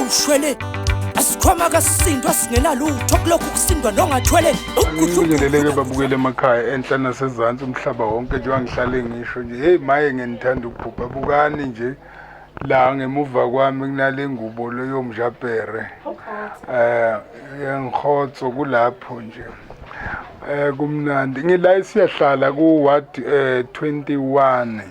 Awushwele asikhwama kasindwa singenalutho kulokhu kusindwa nongathwele. Angibingeleleke babukele emakhaya enhla nasezansi umhlaba wonke njengoba ngihlale ngisho nje hey maye ngenithanda ukubhubha bukani nje la ngemuva kwami kunale ngubo leyo mjapere eh ngihotso kulapho nje eh kumnandi ngila isiyahlala ku ward 21 eh,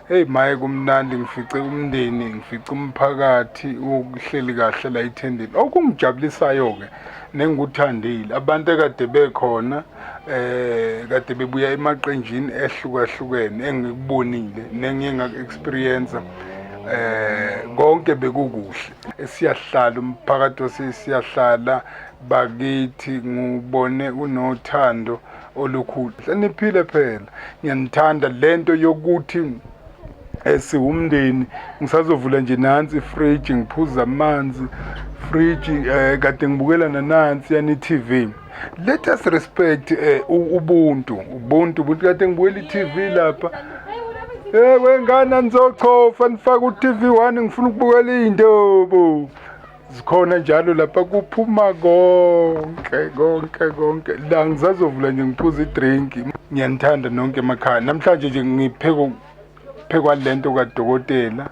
Hey maye kumnandi ngifice umndeni ngifice umphakathi ukuhleli kahle la ethendeni okungijabulisayo ke nengikuthandile abantu ekade bekhona eh kade bebuya emaqenjini ehlukahlukene engikubonile nengiye ngaku-experience eh konke bekukuhle esiyahlala umphakathi osesiyahlala bakithi ngubone unothando olukhulu hlaniphile phela ngiyanithanda lento yokuthi esiwumndeni ngisazovula nje nansi ifridge ngiphuza amanzi fridge eh kade ngibukela nanansi yani TV let us respect eh, ubuntu ubuntu ubuntu kade ngibukela i-TV lapha Eh wengane nizochofa nifaka u-TV 1 ngifuna ukubukela indobo zikhona njalo lapha kuphuma konke konke konke la ngisazovula nje ngiphuza idrink ngiyanithanda nonke emakhaya namhlanje nje ngipheko phekwa lento kadokotela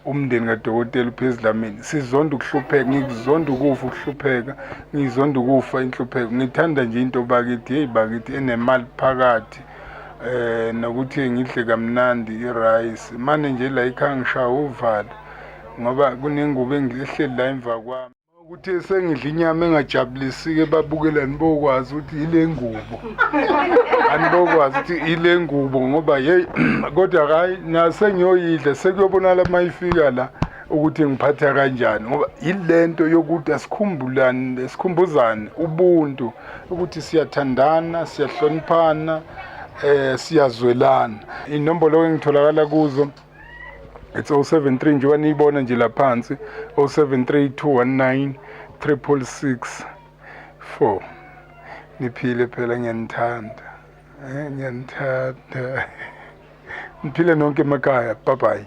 umndeni kadokotela uphezidlamini sizonda ukuhlupheka ngikuzonda ukufa ukuhlupheka ngizonda ukufa inhlupheko ngithanda nje into bakithi hey bakithi enemali phakathi eh nokuthi ngidle kamnandi irice mane nje la ekhaya ngishaya uvalo ngoba kunengubo engihleli la emva kwami ukuthi sengidla inyama engajabulisike babukela nibokwazi ukuthi yile ngubo anibokwazi ukuthi ile ngubo ngoba yeyi kodwa hayi nasengiyoyidla sekuyobonakala uma ifika la ukuthi ngiphatha kanjani ngoba yilento yokuthi asikhumbulane sikhumbuzane ubuntu ukuthi siyathandana siyahloniphana eh siyazwelana inombolo engitholakala kuzo it's 073 njengoba niyibona nje la phansi 073 219 666 4 niphile phela ngiyanithanda eh ngiyanithanda niphile nonke emakhaya bye bye.